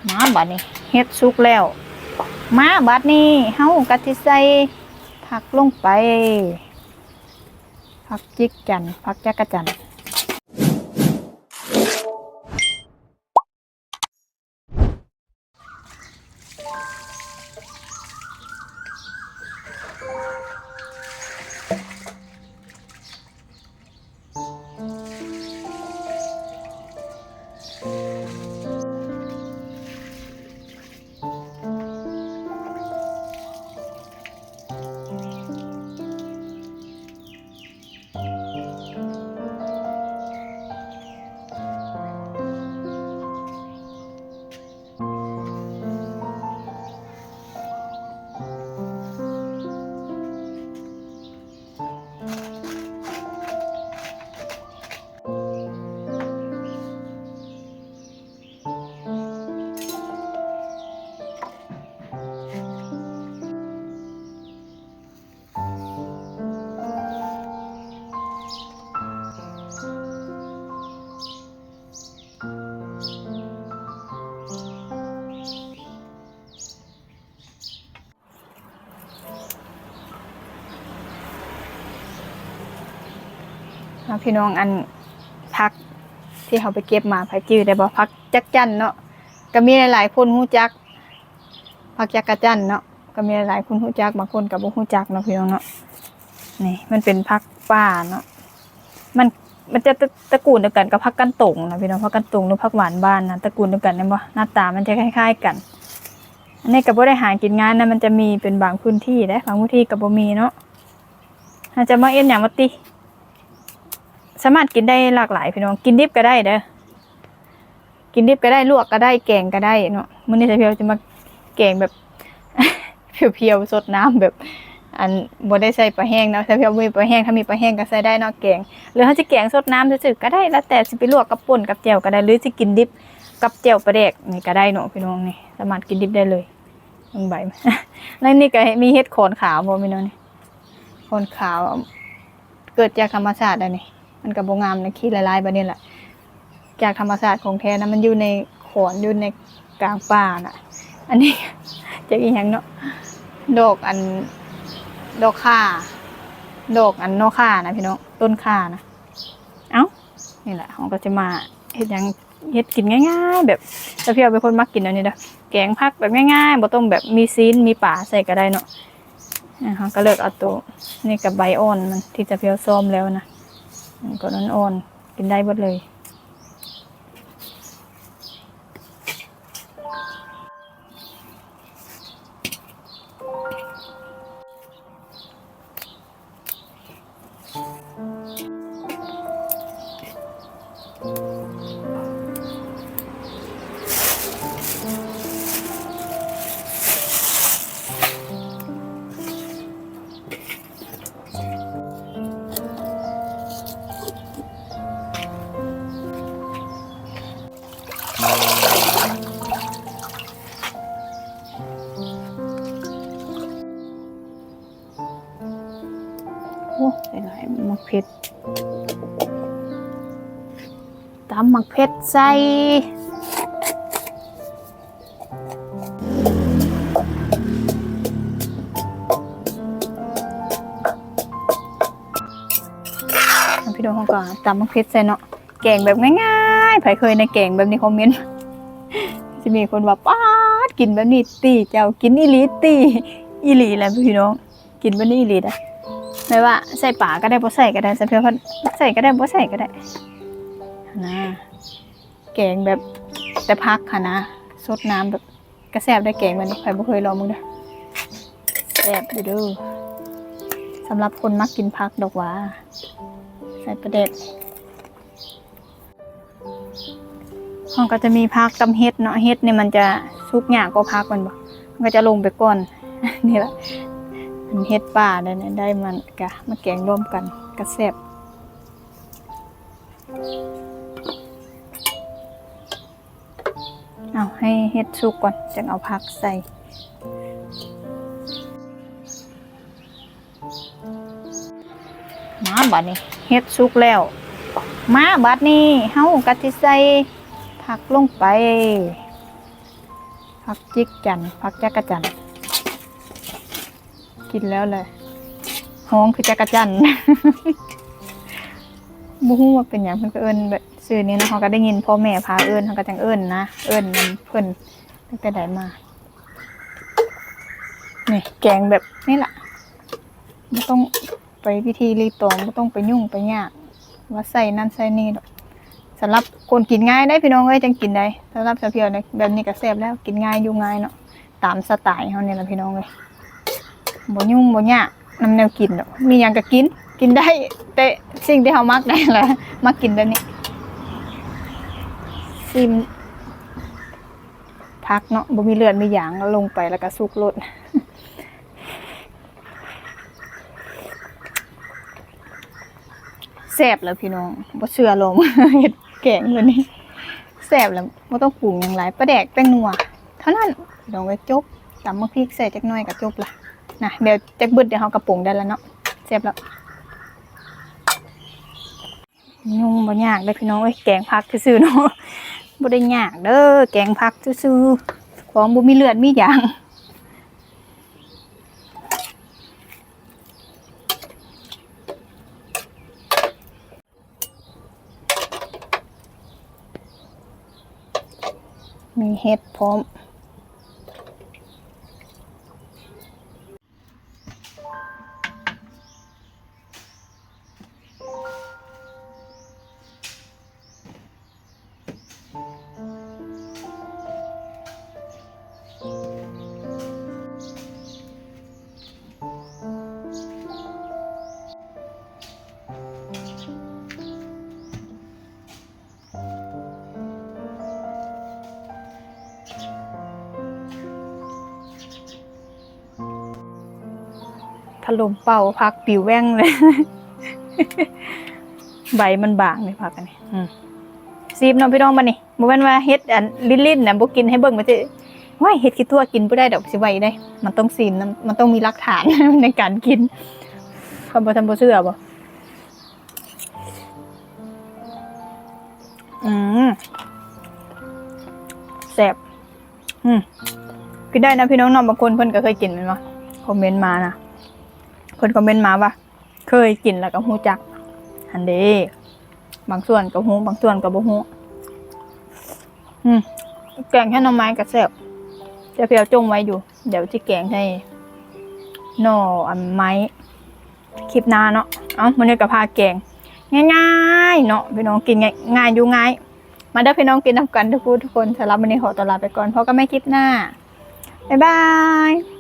ມາບາດນີ້ເຫັດສຸກແລ້ວ. ມາບາດນີ້ເຮົາກໍຊິໃສ່ຜັກລົງໄປ. ຜັກຈິກຈັນ ຜັກຈັກກະຈັນ. ເອົາ ພີ່ນ້ອງ ອັນ ຜັກທີ່ເຮົາໄປເກັບມາ ໃຜຈື່ໄດ້ບໍ່? ຜັກຈັກຈັນເນາະ ກໍມີຫຼາຍໆຄົນຮູ້ຈັກ. ຜັກຈັກກະຈັນເນາະ ກໍມີຫຼາຍໆຄົນຮູ້ຈັກ ບາງຄົນກໍບໍ່ຮູ້ຈັກເນາະ ພີ່ນ້ອງເນາະ. ນີ້ມັນເປັນຜັກປ່າເນາະ ມັນ ມັນຈະຕະ ຕະກູນດຽວກັນກັບຜັກກັນຕົງນະ ພີ່ນ້ອງ. ຜັກກັນຕົງ ຫຼື ຜັກຫວານບ້ານນະ ຕະກູນດຽວກັນແມ່ນບໍ່? ໜ້າຕາມັນຈະຄ້າຍໆກັນ. ອັນນີ້ກໍບໍ່ໄດ້ຫາກິນງ່າຍນະ ມັນຈະມີເປັນບາງພື້ນທີ່ເດ້ ບາງພື້ນທີ່ກໍບໍ່ມີເນາະ. ເຮົາຈະມາເຮັດຫຍັງວະຕິ? ສາມາດກິນໄດ້ຫຼາກຫຼາຍ ພີ່ນ້ອງ ກິນດິບກໍໄດ້ເດີ. ກິນດິບກໍໄດ້ ລວກກໍໄດ້ ແກງກໍໄດ້ເນາະ. ມື້ນີ້ສາວພຽວຈະມາແກງແບບ ພຽວໆ ຊົດນ້ຳແບບ ອັນ ບໍ່ໄດ້ໃສ່ປາແຫ້ງເນາະ. ສາວພຽວບໍ່ມີປາແຫ້ງ ຖ້າມີປາແຫ້ງກໍໃສ່ໄດ້ເນາະ ແກງ ຫຼື ເຮົາຊິແກງຊົດນ້ຳຊື່ໆກໍໄດ້ ແລ້ວແຕ່ຊິໄປລວກກັບປົ່ນກັບແຈ່ວກໍໄດ້ ຫຼື ຊິກິນດິບກັບແຈ່ວປາແດກນີ້ກໍໄດ້ເນາະ ພີ່ນ້ອງ. ນີ້ສາມາດກິນດິບໄດ້ເລີຍ. ເບິ່ງໃບ ໃນນີ້ກໍມີເຫັດຂອນຂາວບໍ່ ພີ່ນ້ອງ? ນີ້ ຂອນຂາວ ເກີດຈາກທຳມະຊາດອັນນີ້ ມັນກໍບໍ່ງາມນະ ຂີ້ລາຍໆແບບນີ້ລະ. ຈາກທຳມະຊາດຂອງແທ້ນະ ມັນຢູ່ໃນຂອນ ຢູ່ໃນກາງປ່ານະ. ອັນນີ້ຈັກອີ່ຫຍັງເນາະ ດອກອັນ ດອກຂ່າ ດອກອັນໜໍ່ຂ່ານະ ພີ່ນ້ອງ ຕົ້ນຂ່ານະ. ເອົ້າ ນີ້ແຫຼະ ເຮົາກໍຈະມາເຮັດຫຍັງ ເຮັດກິນງ່າຍໆ ແບບ ສາວພຽວເປັນຄົນມັກກິນແນວນີ້ເດີ ແກງຜັກແບບງ່າຍໆ ບໍ່ຕ້ອງແບບມີຊີ້ນມີປາໃສ່ກໍໄດ້ເນາະ. ອ່າ ເຮົາກໍເລືອກເອົາໂຕນີ້ກັບໃບອ່ອນມັນທີ່ສາວພຽວຊອມແລ້ວນະ ມັນກໍອ່ອນໆ ກິນໄດ້ເບິດເລີຍ. ໂອ້ ຫຼາຍໆ ໝາກເຜັດ ຕຳໝາກເຜັດໃສ່. ພີ່ນ້ອງ ເຮົາກໍຕຳໝາກເຜັດໃສ່ເນາະ ແກງແບບງ່າຍໆ ໃຜເຄີຍໃນແກງແບບນີ້ ຄອມເມັນ ຊິມີຄົນວ່າ ປາດ ກິນແບບນີ້ຕິເຈົ້າ ກິນອີ່ຫຼີຕິ? ອີ່ຫຼີແຫຼະພີ່ນ້ອງ ກິນແບບນີ້ອີ່ຫຼີໄດ໋. ແມ່ນວ່າໃສ່ປາກໍໄດ້ ບໍ່ໃສ່ກໍໄດ້ ສາວພຽວ ໃສ່ກໍໄດ້ ບໍ່ໃສ່ກໍໄດ້ນະ. ແກງແບບແຕ່ຜັກຫັ້ນນະ ຊົດນ້ຳແບບ ກະແຊບໄດ໋ ແກງແບບນີ້ ໃຜບໍ່ເຄີຍລອງເບິ່ງເດີ ແຊບຢູ່ເດີ. ສຳລັບຄົນມັກກິນຜັກດອກຫວາ ໃສ່ປາແດກ. ເຮົາກໍຈະມີຜັກກັບເຫັດເນາະ ເຫັດນີ້ມັນຈະສຸກຍາກກວ່າຜັກແມ່ນບໍ່? ມັນກໍຈະລົງໄປກ່ອນ ນີ້ລະ ເຫັດປ່າໄດ້ ໄດ້ມັນກະມາແກງລວມກັນກະແຊບ. ເອົາໃຫ້ເຫັດສຸກກ່ອນ ຈັ່ງເອົາຜັກໃສ່. ມາບາດນີ້ເຫັດສຸກແລ້ວ. ມາບາດນີ້ເຮົາກໍຊິໃສ່ຜັກລົງໄປ. ຜັກຈິກຈັນ ຜັກຈັກກະຈັນ ກິນແລ້ວແຫຼະ ຮ້ອງຄືຈັກກະຈັນ ບໍ່ຮູ້ວ່າເປັນຫຍັງເພິ່ນກໍເອີ້ນແບບຊື່ນີ້ເນາະ ເຮົາກໍໄດ້ຍິນພໍ່ແມ່ພາເອີ້ນ ເຮົາກໍຈັ່ງເອີ້ນນະ ເອີ້ນນຳເພິ່ນຕັ້ງແຕ່ໃດມາ. ນີ້ແກງແບບນີ້ລະ ບໍ່ຕ້ອງໄປພິທີລີຕອງ ບໍ່ຕ້ອງໄປຫຍຸ້ງໄປຍາກວ່າໃສ່ນັ້ນໃສ່ນີ້ດອກ. ສຳລັບຄົນກິນງ່າຍໄດ໋ພີ່ນ້ອງເອີຍ ຈັ່ງກິນໄດ້. ສຳລັບສາວພຽວນີ້ ແບບນີ້ກໍແຊບແລ້ວ ກິນງ່າຍຢູ່ງ່າຍເນາະ ຕາມສະໄຕເຮົານີ້ລະພີ່ນ້ອງເອີຍ. ບໍ່ຫຍຸ້ງບໍ່ຍາກນຳແນວກິນດອກ ມີຫຍັງກໍກິນ ກິນໄດ້ ແຕ່ສິ່ງທີ່ເຮົາມັກໄດ້ລະ ມັກກິນແບບນີ້. ຊີມຜັກເນາະ ບໍ່ມີເລືອດມີຢາງ ລົງໄປແລ້ວກໍສຸກໂລດ. ແຊບແລ້ວພີ່ນ້ອງ ບໍ່ເຊື່ອລອງເຮັດແກງມື້ນີ້ ແຊບແລ້ວ ບໍ່ຕ້ອງປຸງຫຍັງຫຼາຍ ປາແດກ ແປ້ງນົວເທົ່ານັ້ນພີ່ນ້ອງເອີຍ ຈົບ. ຕຳໝາກພິກໃສ່ຈັກໜ້ອຍກໍຈົບລະນະ ດຽວຈັກບຶດດຽວເຮົາກໍປຸງໄດ້ລະເນາະ ແຊບແລ້ວ. ຫຍຸ້ງບໍ່ຍາກເດ້ພີ່ນ້ອງເອີຍ ແກງຜັກຊື່ໆເນາະ ບໍ່ໄດ້ຍາກເດີ ແກງຜັກຊື່ໆ ຂອງບໍ່ມີເລືອດມີຢາງ. ມີເຫັດພ້ອມ. ພັດລົມເປົ່າຜັກປິວແວ່ງເລີຍ ໃບມັນບາງເລີຍຜັກອັນນີ້. ອືມ ຊີມເນາະພີ່ນ້ອງ ບັດນີ້ ບໍ່ແມ່ນວ່າເຮັດອັນ ຫຼິ້ນໆນະ ບໍ່ກິນໃຫ້ເບິ່ງ ມັນຊິ ໂອ້ຍ ເຮັດຂີ້ຕົວະກິນບໍ່ໄດ້ດອກ ຊິໄຫວໄດ໋. ມັນຕ້ອງຊີມນຳ ມັນຕ້ອງມີຫຼັກຖານໃນການກິນ. ຄັນບໍ່ ທ່ານບໍ່ເຊື່ອບໍ່? ອືມ ແຊບ. ອືມ ກິນໄດ້ນະພີ່ນ້ອງເນາະ ບາງຄົນເພິ່ນກໍເຄີຍກິນແມ່ນບໍ່? ຄອມເມັນມານະ ເພິ່ນຄອມເມັນມາວ່າເຄີຍກິນແລ້ວກໍຮູ້ຈັກຫັ້ນເດ້. ບາງສ່ວນກໍຮູ້ ບາງສ່ວນກໍບໍ່ຮູ້. ອືມ ແກງໃສ່ໜໍ່ໄມ້ກໍແຊບ ແຕ່ພຽວຈົ່ງໄວ້ຢູ່ ດຽວຊິແກງໃສ່ໜໍ່ອັນໄມ້ ຄລິບໜ້າເນາະ. ເອົ້າ ມື້ນີ້ກໍພາແກງງ່າຍໆເນາະພີ່ນ້ອງ ກິນງ່າຍ ງ່າຍຢູ່ງ່າຍ. ມາເດີພີ່ນ້ອງ ກິນນຳກັນທຸກຜູ້ທຸກຄົນ. ສຳລັບມື້ນີ້ຂໍຕົວລາໄປກ່ອນ ພົບກັນໃໝ່ຄລິບໜ້າ ບາຍບາຍ.